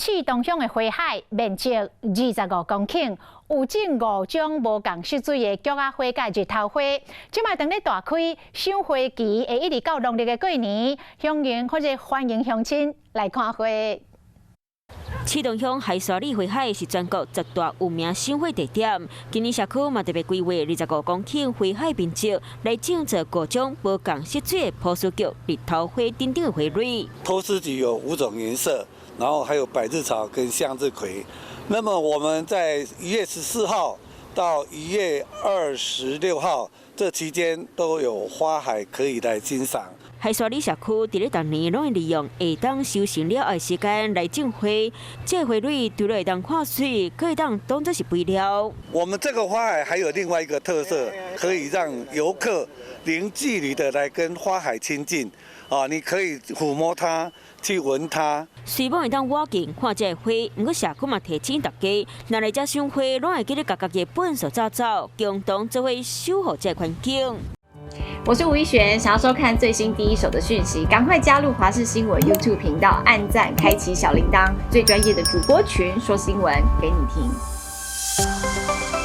刺桐鄉的花海面積25公頃，有種五種無仝色水的菊仔花佮日頭花。這擺當咧大開賞花期，會一直到農曆的過年，鄉鄰或者歡迎鄉親來看花。刺桐鄉海沙里花海是全國十大有名賞花地點。今年社區嘛特別規劃25公頃花海面積，來種植五種無仝色水的波斯菊、日頭花等等的花蕊。波斯菊有五種顏色，然後還有百日草跟向日葵。那麼我們在1月14號到1月26號這期間都有花海可以來欣賞。海沙里社區佇咧逐年攏會利用下冬收成了後時間來種花，這個花蕊除了會當看媠，閣會當當作是肥料。我們這個花海還有另外一個特色，可以讓遊客零距離的來跟花海親近。啊，你可以撫摸它，去聞它。雖罔會當倚近看這個花，毋過社區嘛提醒大家，若來遮賞花，攏會記得共家己的糞掃走走，共同做伙守護這個環境。我是吳一璇，想要收看最新第一手的訊息，趕快加入華視新聞 YouTube 頻道，按讚，開啟小鈴鐺，最專業的主播群說新聞給你聽。